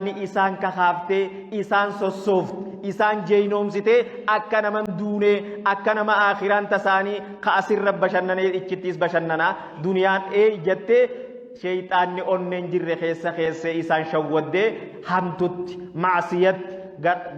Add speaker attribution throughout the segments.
Speaker 1: Isaan kakaaftee, isaan sossoofte, isaan jeeynoomsitee akka nama hin duunee, akka nama aakhiraan tasaanii ka asirra bashannanee ichittiis bashannanaa duniyaan ee jettee sheeyxaanni onneen jirre keessa keessee isaan shawwaddee hamtutti, macsiyatti,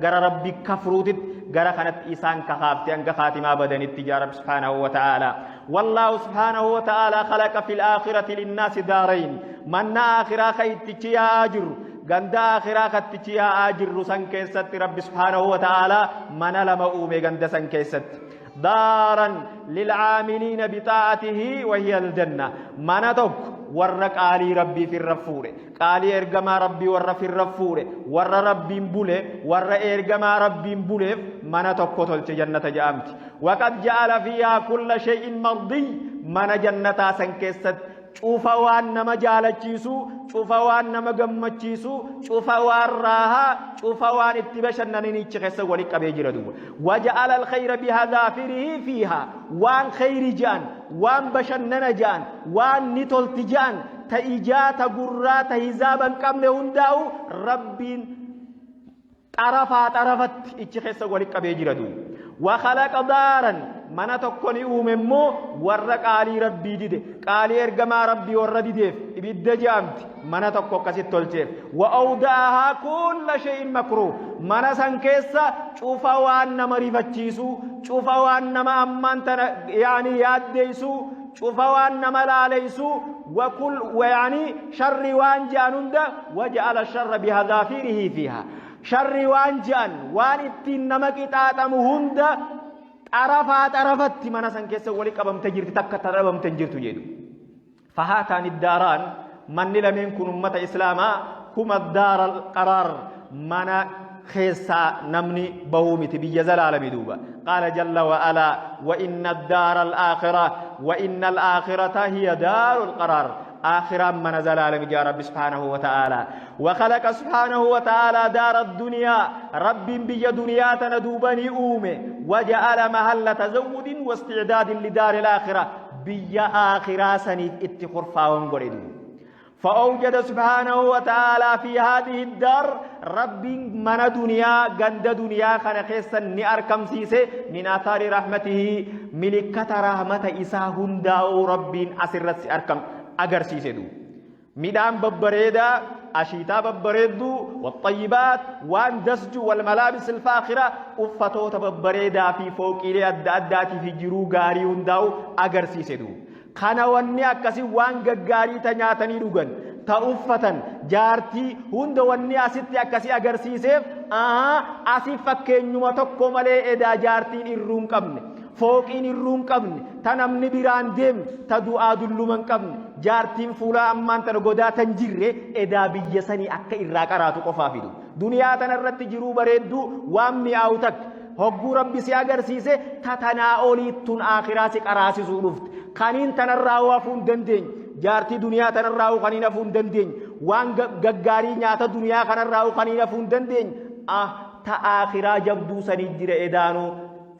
Speaker 1: gara Rabbi kafruutitti, gara kanatti isaan kakaafte hanga kaatimaa badanitti jaa Rabbi subhaanahu wa ta'aalaa. Wallaahu subhaanahu wa ta'aalaa khalaqa fil aakhirati linnaasi daarayn. Manna aakhiraa ka ittichi yaa'aa jirru, ganda aakhiraa ka ittichi yaa'aa jirru san keessatti Rabbi subhaanahu wa ta'aalaa mana lama uume ganda san keessatti. Daaran lilcaamiliina bixaa'atihi wa hiya aljanna. Mana tokko warra qaalii Rabbii firra fuudhe, qaalii ergamaa Rabbii warra firra fuudhe, warra Rabbiin bule, warra ergamaa Rabbiin buleef mana tokko tolche jannata jedhamti. Waqad ja'ala fiihaa kulla shay'in mardiy. Mana jannataa san keessatti cufa waan nama jaalachiisu, cufa waan nama gammachiisu, cufa waan raahaa, cufa waan itti bashannananii achi keessa wali qabee jira duuba. Waja'ala alkhayra bihadhaafirihi fiihaa. Waan khayri ja'an, waan bashannana ja'an, waan ni tolti ja'an, ta ijaa, ta gurraa, ta hizaaba hin qabne hundaa'u Rabbiin xarafaa xarafatti ichi keessa wali qabee jira duuba. Wa khalaqa daaran mana tokko ni uume immoo warra qaalii Rabbii dide, qaalii ergamaa Rabbii warra dideef ibidda je'amti mana tokko akkasitti tolcheef. Wa awda'ahaa kulla shay'in makruuh mana san keessa cufa waan nama rifachiisu, cufa waan nama ammaan tana yaani yaaddeessu, cufa waan nama laaleysu, wa kul wa yaani sharri waan je'an hunda waja'ala sharra bihadhaafirihi fiiha sharri waan je'an waan ittiin nama qixaaxamu hunda xarafaa xarafatti mana san keessa wali qabamte jirti, takka ta dhabamte hin jirtu jedhu. Fahaataan iddaaraan manni lameen kun ummata islaamaa huma daara qaraar, mana keessaa namni bahuu miti, biyya zalaalami duuba. Qaala jalla wa alaa wa inna addaara al-aakhira wa inna al-aakhirata hiya daaru al-qaraar. Aakhiraan mana zalaalami jaa Rabbi subhaanahu wa ta'aalaa. Wa khalaqa subhaanahu wa ta'aalaa daara addunyaa, Rabbiin biyya duniyaa tana duuba ni uume. Wa ja'ala mahalla tazawwudin wa isticdaadin lidaari al-aakhira, biyya aakhiraa saniif itti kurfaawan godhe duuba. فأوجد سبحانه وتعالى في هذه الدار، رب من دنيا غند دنيا خنا خيسا ني أركم سيسي من آثار رحمته، ملكة رحمة إسا هنداو رب أسرت أركم أجر سيسي دو midhaan babbareedaa, ashiitaa babbareedduu, waxxayyibaat waan dasju, walmalaabis alfaakhira uffatoota babbareedaa fi fooqiilee adda addaatii fi jiruu gaarii hundaa'u agarsiise duuba. Kana wanni akkasii waan gaggaarii ta nyaatanii dhugan, ta uffatan, jaartii hunda wanni asitti akkasii agarsiiseef asii fakkeenyuma tokko malee edaa jaartiin irruu hin qabne, fooqiin irruu hin qabne, ta namni biraan deemne, ta du'aa dulluma hin qabne, jaartiin fuulaa ammaan tana godaa tan jirre edaa biyya sanii akka irraa qaraatu qofaa fidu. Duniyaa tana irratti jiruu bareedduu waan mi'aawu takka hogguu Rabbi si agarsiise ta tanaa oliittun aakhiraa si qaraasisuu dhufte. Kaniin tanarraa hafuu hin dandeenye. Jaartii duniyaa tanarraa kaniin hafuu hin dandeenye. Waan gaggaarii nyaata duniyaa kanarraa kaniin hafuu hin dandeenye. Ah, ta aakhiraa jabduu sanii jira edaanuu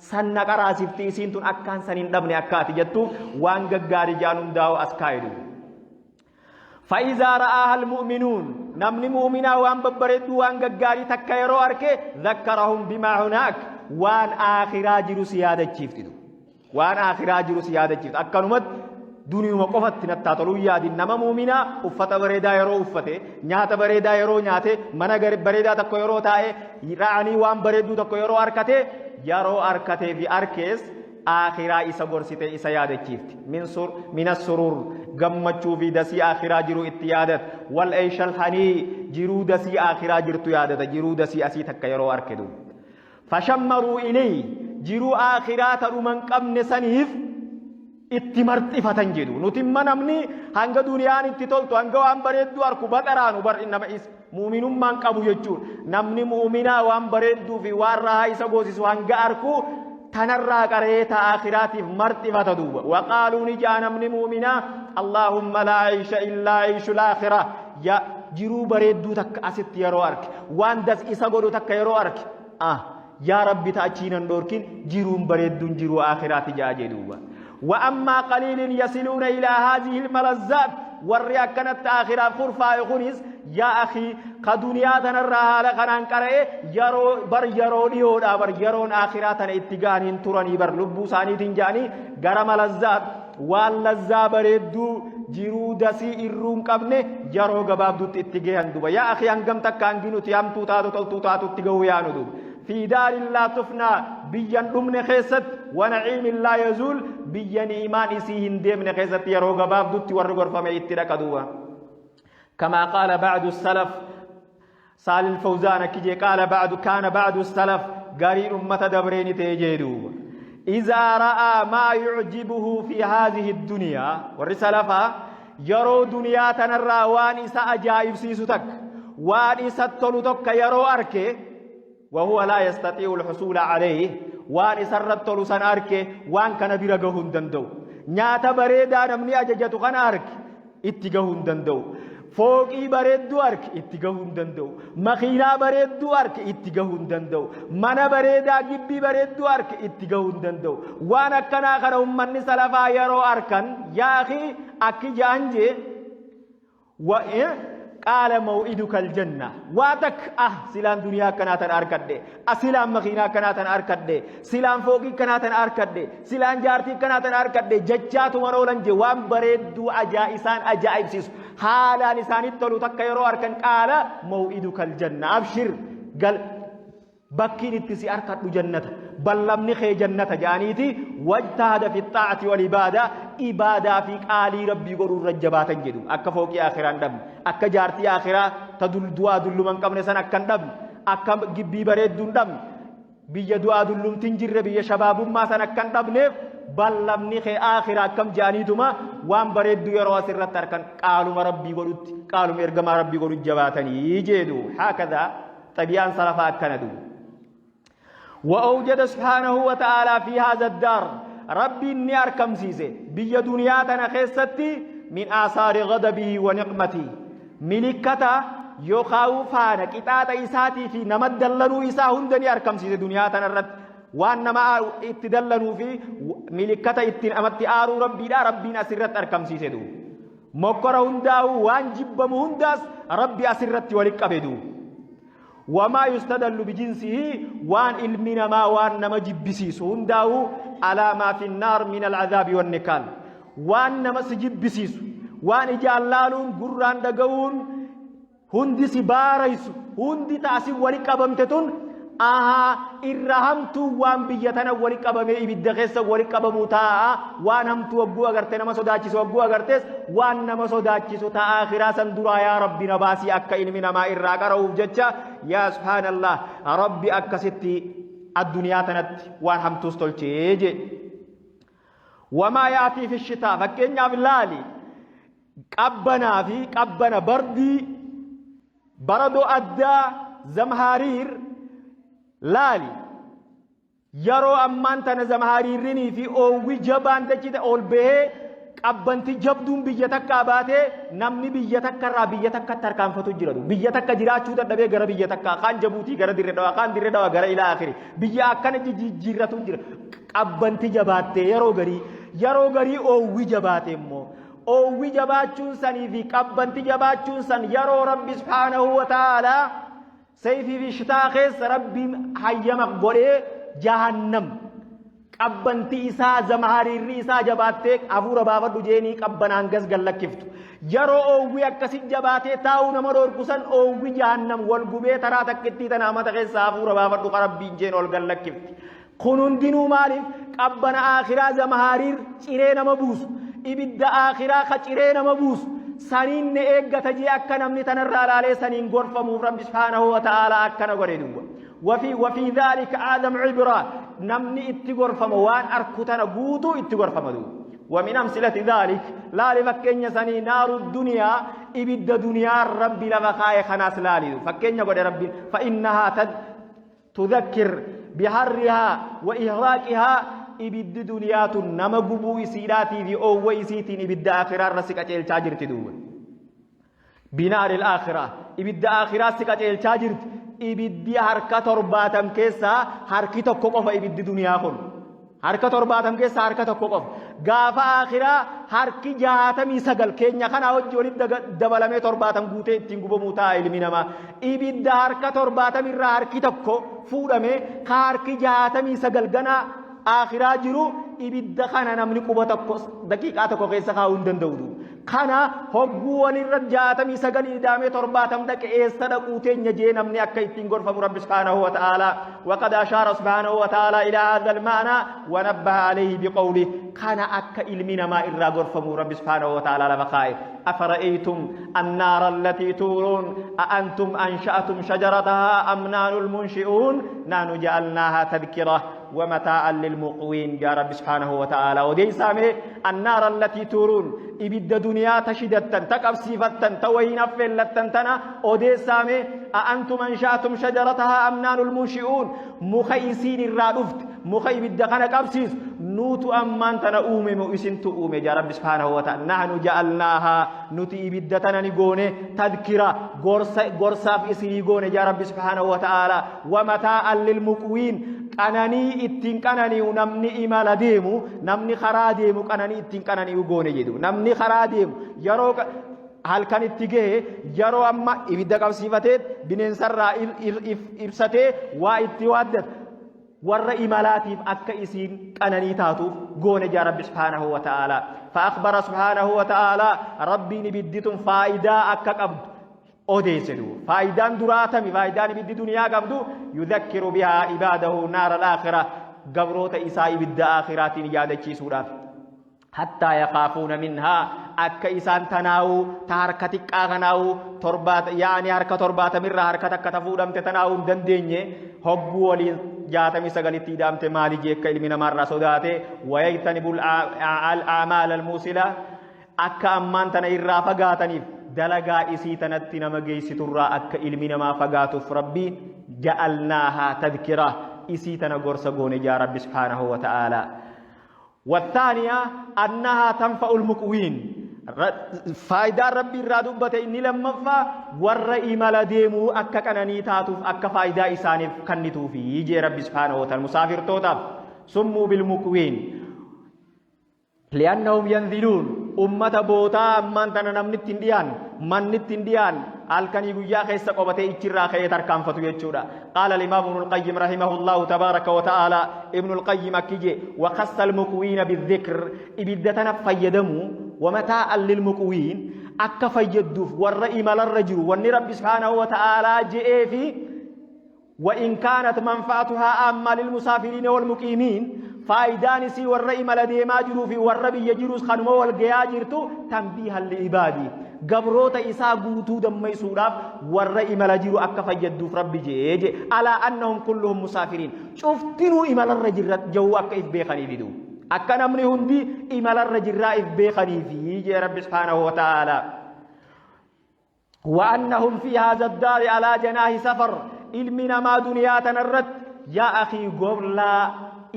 Speaker 1: san na qaraasifti isiin tun akkaan san hin dhabne akka ati jettuuf waan gaggaarii jaan hundaa'u as kaa'idu. فإذا رآها المؤمنون namni mu'minaa waan babbareedduu waan gaggaarii takka yeroo arke ذكرهم بما هناك waan aakhiraa jiru si yaadachiifti, waan aakhiraa jiru si yaadachiifti. Akkanumatti duniyuma qofatti nattaa toluu yaadin. Nama mu'minaa uffata bareedaa yeroo uffate, nyaata bareedaa yeroo nyaate, mana bareedaa tokko yeroo taa'e, ra'anii waan bareedduu tokko yeroo arkate, yeroo arkatee fi arkees aakhiraa isa gorsite, isa yaadachiifti. Min assuruur gammachuu fi dasii aakhiraa jiru itti yaadat, wal eeshal hanii jiruu dasii aakhiraa jirtu yaadata, jiruu dasii asii takka yeroo arke duuba. Fashammaruu ilay jiruu aakhiraa tadhuma hin qabne saniif itti marxifatan jedhu. Nuti imma namni hanga duniyaan itti toltu, hanga waan bareedduu arku baxaraanu bar nama is mu'minummaan qabu jechuudha. Namni mu'minaa waan bareedduu fi waan rahaa isa goosisu hanga arku tanarraa qaree ta aakhiraatiif marxifata duuba. Waqaaluu ni ja'a namni mu'minaa Allaahumma laa ciisha illaa ciishu laakhira. Ya jiruu bareedduu takka asitti yeroo arke, waan das isa godhu takka yeroo arke, ah yaa Rabbi ta achii nan dhoorkin, jiruun bareedduun jiruu aakhiraati ja'a jedhuuba. Wa ammaa qaliilin yasiluuna ilaa haadhihi almalazzaat warri akkanatti aakhiraaf kurfaa'e kunis Yaa akhii, ka duniyaa tanarraa haala kanaan qara'e, yeroo bar yeroo dhiyoodha bar, yeroon aakhiraa tana itti gahan hin turanii bar, lubbuu isaaniitiin ja'anii gara malazzaa, waan lazzaa bareedduu jiruu dasii irruu hin qabne yeroo gabaabduutti itti gahan duba. Yaa akhii, hangam takka hangi nuti hamtuu taatu toltuu taatutti gahuu yaanu duba. Fi daarin laa tufnaa, biyyan dhumne keessatti, wa na'iimin laa yazuul, biyya ni'imaan isii hin deemne keessatti yeroo gabaabdutti warri gorfame itti dhaqa duuba. Kamaa qaala ba'du salaf, Saalil Fawzaan akki jee, qaala ba'du kaana ba'du salaf, gariin ummata dabree ni ta'e jee duuba. Izaa ra'aa maa yucjibuhu fi haazihi duniyaa, warri salafaa yeroo duniyaa tanarraa waan isa ajaa'ibsiisu takka, waan isa tolu tokko yeroo arke, wahuwa laa yastatii'u alhusuula alayhi, waan isarra tolu san arke, waan kana bira gahuu hin danda'u. Nyaata bareedaa namni ajajatu kana arke, itti gahuu hin danda'u. Fooqii bareedduu arke, itti gahuu hin danda'u. Makiinaa bareedduu arke, itti gahuu hin danda'u. Mana bareedaa, gibbii bareedduu arke, itti gahuu hin danda'u. Waan akkanaa kana ummanni salafaa yeroo arkan, yaa akii, akki ja'an jee, qaala maw'iduka aljanna, waa takka, ah, silaan duniyaa akkanaa tana arkadhe, ah, silaan makiinaa akkanaa tana arkadhe, silaan fooqii akkanaa tana arkadhe, silaan jaartii akkanaa tana arkadhe jechaatuman oolan jee. Waan bareedduu ajaa isaan ajaa'ibsiisu, haalaan isaanitti tolu takka yeroo arkan, qaala maw'iduka aljanna, abshir gal, bakkiin itti si arkadhu jannata, ballamni kee jannata jedhaniiti, wajtahada fi xaa'ati wal ibaadaa, ibaadaa fi qaalii Rabbii godhuu irra jabaatan jedhu. Akka fooqii akhiraa hin dhabne, akka jaartii akhiraa ta du'aa dulluma hin qabne san akka hin dhabne, akka gibbii bareedduu hin dhabne, biyya du'aa dullumti hin jirre, biyya shabaabummaa san akka hin dhabneef, ballamni kee akhiraa akkam jedhaniituma waan bareedduu yeroo asirratti arkan qaaluma Rabbii godhutti, qaaluma ergamaa Rabbii godhutti jabaatanii jedhu. Haakadaa xabi'aan salafaa akkana du'u. وأوجد سبحانه وتعالى في هذا الدار، ربي ني أركم سيسي بيا دنيا تنا خيستي، من آثار غضبه ونقمته، ملكتا يخاو فانا قطاطا إساتي في نمد دلنو إسا هندني أركم سيسي دنيا تنا الرد، waan nama itti dallanuu fi milikkata ittiin amatti aaruu Rabbiidha Rabbiin asirratti arkamsiise duuba. Mokkora hundaa'u, waan jibbamu hundaas Rabbi asirratti walitti qabe duuba. Wamaa yustadallu bijinsihi, waan ilmi namaa waan nama jibbisiisu hundaa'u, alaa maa fi naar min alcadaabi wannikaal, waan nama si jibbisiisu, waan ijaan laaluun, gurraan dhaga'uun hundi si baaraysu hundi taasii wali qabamte tun, ahaa, irra hamtuu waan biyya tana wali qabamee ibidda keessa wali qabamuu taa'a. Waan hamtuu wagguu agarte, nama sodaachisu wagguu agartes, waan nama sodaachisu ta'a akhiraa san duraa yaa Rabbi na baasii akka ilmi namaa irraa qara'uuf jecha. Yaa subhaanallah, Rabbi akkasitti addunyaa tanatti waan hamtuus tolchee jee. Wamaa yaatii fi shitaa, fakkeenyaaf laali, qabbanaa fi qabbana, bardii, baradoo addaa, zamhaariir laali. Yeroo ammaan tana zamhaariirrinii fi oowwi jabaan dachite ol bahee, qabbanti jabduun biyya takkaa baatee, namni biyya takka irraa biyya takkatti harkaanfatu jira. Biyya takka jiraachuu dadhabee gara biyya takkaa, kaan Jabuutii gara Dirre Dhawaa, kaan Dirre Dhawaa gara ilaa akhiri, biyya akkana jijjiirratu jira. Qabbanti jabaattee yeroo garii, yeroo garii oowwi jabaate immoo, oowwi jabaachuun sanii fi qabbanti jabaachuun san yeroo Rabbi subhaanahu wa ta'aalaa sayfii fi shitaa keessa Rabbiin hayyama godhee, jahannam qabbanti isaa, zamahariirri isaa jabaattee, hafuura baafadhu jeenii qabbanaan gas gallakkiftu. Yeroo oowwi akkasi jabaatee taa'uu nama dhorku san, oowwi jahannam wal gubee taraa takkittii tana amata keessa hafuura baafadhu Rabbiin jeen ol gallakkifti. Kun hundinuu maaliif? Qabbana aakhiraa zamahariir ciree nama buusu, ibidda aakhiraa ka ciree nama buusu saniin ne eeggata jee, akka namni tanarraa laalee saniin gorfamuuf Rabbi subhaanahu wa ta'aalaa akkana godhe duuba. وفي ذلك أعظم عبرة، namni itti gorfama, waan arku tana guutuu itti gorfama duuba. ومن أمثلة ذلك، laali fakkeenya sanii، نار الدنيا، ibidda duniyaa Rabbi lafa kaaye kanaas laali fakkeenya godhe Rabbi. فإنها تذكر بحرها وإهراقها، ibiddi duniyaa tun nama gubuu isiidhaatii fi oowwa isiitiin ibidda akhiraa irra si qaceelchaa jirti duuba. بنار الآخرة، ibidda akhiraa si qaceelchaa jirti. Ibiddi harka 70 keessaa harki tokko qofa ibiddi duniyaa kun. Harka 70 keessaa harka tokko qofa. Gaafa aakhiraa harki 69 keenya kanaa wajji walitti dabalamee 70 guutee ittiin gubamuu ta'a ilmi namaa. Ibidda harka 70 irraa harki tokko fuudhamee ka harki 69 ganaa aakhiraa jiru ibidda kana namni quba tokko daqiiqaa tokko keessa kaa'uu hin danda'u. Kana hogguu walirra 69 idaamee 70 dhaqe eessa dhaquu teenya jee namni akka ittiin gorfamu Rabbi subhaanahu wa ta'aalaa. Waqad ashaara subhaanahu wa ta'aalaa ilaa haadha almaanaa wa nabbaha alayhi biqawli kana akka ilmi namaa irraa gorfamu Rabbi subhaanahu wa ta'aalaa lafa kaa'e. أفرأيتم النار التي تورون أأنتم أنشأتم شجرتها أم نحن المنشئون نحن جعلناها تذكرة ومتاعا للمقوين يا رب سبحانه وتعالى وديسا mee النار التي تورون ibidda duniyaa tashidattan ta qabsiifattan ta wayiin affeellattan tana odeessaa mee أأنتم أنشأتم شجرتها أم نحن المنشئون muka isiin irraa dhufte muka ibidda kana qabsiisu nuutu ammaan tana uume moo isintu uume jaa rabbi subhaanahu wa ta'ala nahnu ja'alnaahaa nuti ibidda tana ni goone tadkira gorsa gorsaaf isinii goone jaa rabbi subhaanahu wa ta'ala wa mataa'an lilmuqwiin qananii ittiin qanani'u namni imala deemu namni karaa deemu qananii ittiin qanani'u goone jedhu namni karaa deemu yeroo halkan itti gahe yeroo amma ibidda qabsiifatee bineensarraa ibsatee waa itti waaddata warra imalaatiif akka isiin qananii taatuuf goone jaa rabbi subhaanahu wa ta'aalaa fa'akbara subhaanahu wa ta'aalaa rabbiin ibiddi tun faayidaa akka qabdu odeesse duuba. Faayidaan duraa tami faayidaan ibiddi duniyaa qabdu yudhakkiru bihaa ibaadahu naara al-aakhira gabroota isaa ibidda aakhiraatiin yaadachiisuudhaaf. Hattaa yakaafuuna minhaa akka isaan tanaa'uu ta harka xiqqaa kanaa'uu torbaata yaa'anii harka torbaatamirraa harka takka ta fuudhamte tanaa'uu hin dandeenye hogguu waliin 69tti ida'amte maali jee akka ilmi namaarraa sodaate wayajtanibul a'maal al-muusila Akka ammaan tana irraa fagaataniif dalagaa isii tanatti nama geeysiturraa akka ilmi namaa fagaatuuf Rabbiin ja'alnaahaa tadhkira isii tana gorsa goone jaa Rabbi subhaanahu wa ta'aalaa. Wathaaniya annahaa tanfa'ul muqwiin faayidaan Rabbi irraa dubbate inni lammaffaa warra imala deemuu akka qananii taatuuf akka faayidaa isaaniif kannituufi jee Rabbi subhaanahu wa ta'ala musaafirtootaaf summuu bilmuqwiin Li'annahum yanziluun ummata bootaa ammaan tana namni itti hin dhiyaanne manni itti hin dhiyaanne halkanii guyyaa keessa qobatee ichirraa ka'ee tarkaanfatu jechuudha. Qaala al-Imaam Ibnul Qayyim rahimahullahu tabaaraka wa ta'aalaa Ibnul Qayyim akki jee wa khassa al-muqwiina bidhikr ibidda tana fayyadamuu wa mataa'an lil-muqwiin akka fayyadduuf warra imalarra jiru wanni Rabbi subhaanahu wa ta'aalaa je'ee fi Wa in kaanat manfa'atuhaa aammaa lilmusaafiriina walmuqiimiin faayidaan isii warra imala deemaa jiruu fi warra biyya jiruus kanuma wal gayaa jirtu tanbiihan li'ibaadii gabroota isaa guutuu dammaysuudhaaf warra imala jiru akka fayyadduuf rabbi je'ee je alaa annahum kulluhum musaafiriin cuftinuu imalarra jirra ja'uu akka if beekaniifi duuba akka namni hundi imalarra jirraa if beekaniifi jee rabbi subhaanahu wa ta'aalaa وأنهم في هذا الدار على جناح سفر ilmi namaa duniyaa tanarratti yaa akii goblaa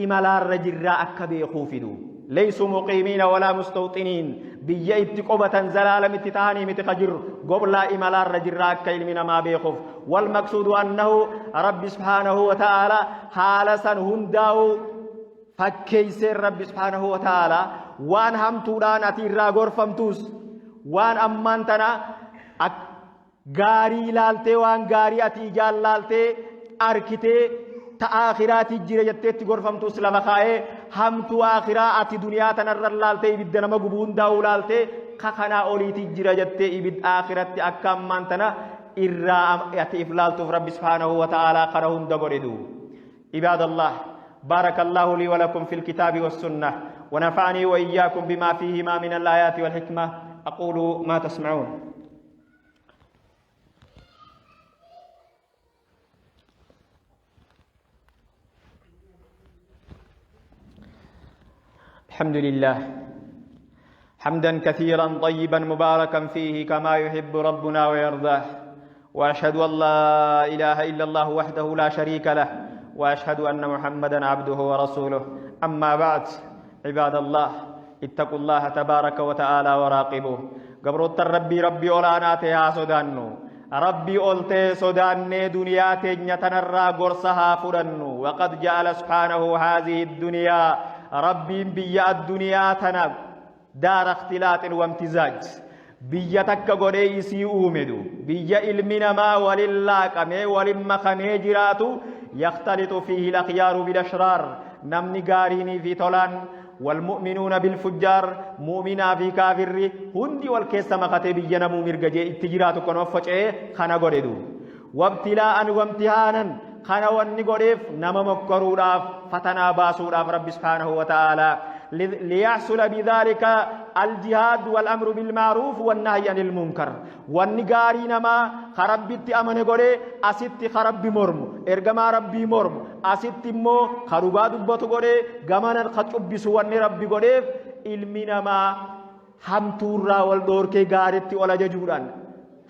Speaker 1: imalaarra jirraa akka beekuu fidu leeysu muqiimiina walaa mustawxiniin biyya itti qobatan zalaalamitti tahanii miti ka jirru goblaa imalaarra jirraa akka ilmi namaa beekuuf wal maqsuudu annahu rabbi subhaanahu wa ta'aalaa haala san hundaa'uu fakkeeyseen rabbi subhaanahu wa ta'aalaa waan hamtuudhaan ati irraa gorfamtuus waan ammaan tana gaarii laaltee waan gaarii ati ijaan laaltee arkitee ta aakhiraatii jira jetteetti gorfamtuus lafa kaa'ee hamtuu aakhiraa ati duniyaa tanarra laaltee ibidda nama gubuu hundaa'uu laaltee ka kanaa oliitii jira jettee ibid aakhiratti akka ammaan tana irraa ati if laaltuuf rabbi subhaanahu wa ta'aalaa kana hunda godhe duuba. عباد الله بارك الله لي ولكم في الكتاب والسنة ونفعني وإياكم بما فيهما من الآيات والحكمة أقول ما تسمعون الحمد لله حمدا كثيرا طيبا مباركا فيه كما يحب ربنا ويرضاه واشهد ان لا اله الا الله وحده لا شريك له واشهد ان محمدا عبده ورسوله اما بعد عباد الله اتقوا الله تبارك وتعالى وراقبوه قبروت ربي ربي ولا تها سودانو ربي قلت سوداني دنيا تنيا تنرى قرصها فرنو وقد جعل سبحانه هذه الدنيا Rabbiin biyya addunyaa tana daara ikhtilaaxin wamtizaaj biyya takka godhee isii uumedu, biyya ilmi namaa walin laaqamee walin makamee jiraatu. Yakhtalitu fiihi al-akhyaaru bil-ashraar, namni gaariinii fi tolaan, walmu'minuuna bilfujjaar, mu'minaa fi kaafirri hundi wal keessa makatee biyya namuu mirga jee itti jiraatu kanuma faca'ee kana godhedu. Wabtilaa'an wamtihaanan, kana wanni godheef nama mokkoruudhaaf, fatanaa baasuudhaaf. Rabbi subhaanahu wa ta'aalaa liyahsula bidhaalika aljihaad wal amru bilma'ruuf wannahyi anil munkar. Wanni gaarii namaa ka Rabbitti amane godhee asitti ka Rabbi mormu, ergamaa Rabbii mormu, asitti immoo ka dhugaa dubbatu godhee gamanan ka cubbisu, wanni Rabbi godheef ilmi namaa hamtuurraa wal dhoorkee gaaritti ol ajajuudhaan,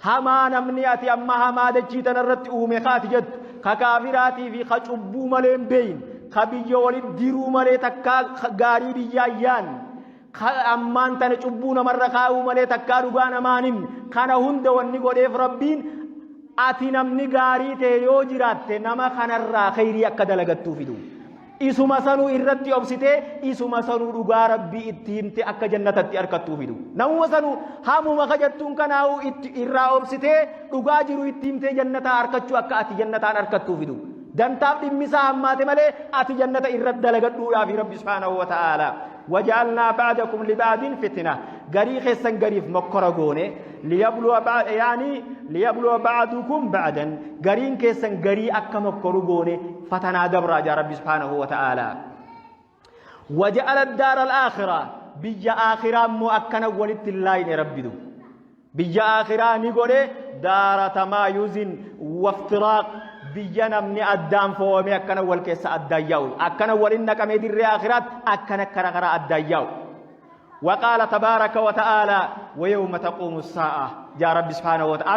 Speaker 1: hamaa namni ati amma hamaa dachii tanarratti uume kaati jettu, ka kaafiraatii fi ka cubbuu malee hin beeyin, ka biyya walin diruu malee takkaa gaarii biyyaa yaan, ka ammaan tana cubbuu namarra kaa'uu malee takkaa dhugaa namaan himne, kana hunda wanni godheef Rabbiin ati namni gaarii ta'e yoo jiraatte nama kanarraa khayrii akka dalagattuu fidu. Isuma sanuu irratti obsitee, isuma sanuu dhugaa Rabbii itti himte akka jannatatti harkattuu fidu. Namuma sanuu hamuma kajattuun kanaa'uu itti irraa obsitee, dhugaa jiru itti himtee jannataa harkachuu, akka ati jannataan harkattuu fidu. Dantaaf dhimmisaa hammaate malee ati jannata irratti dalagadhuudhaaf Rabbi subhaanahu wa ta'ala. Waja'alnaa ba'dakum liba'din fitna. Garii keessan gariif mokkora goone, liyabluwa ba'd, yaani liyabluwa ba'dukum ba'dan. Gariin keessan garii akka mokkoru goone, fatanaa dabraa jaa Rabbi subhaanahu wa ta'ala. Waja'ala ad-daara al-aakhira, biyya aakhiraa immoo akkana walitti hin laayine Rabbidu. Biyya aakhiraa ni godhe daara tamaayuzin waftiraaq, biyya namni addaan fo'amee akkana wal keessa addaan yaa'u, akkana walin naqamee dirree aakhiraatti akkana kara karaa addaan yaa'u. وقال تبارك وتعالى ويوم تقوم الساعة جاء رب سبحانه وتعالى.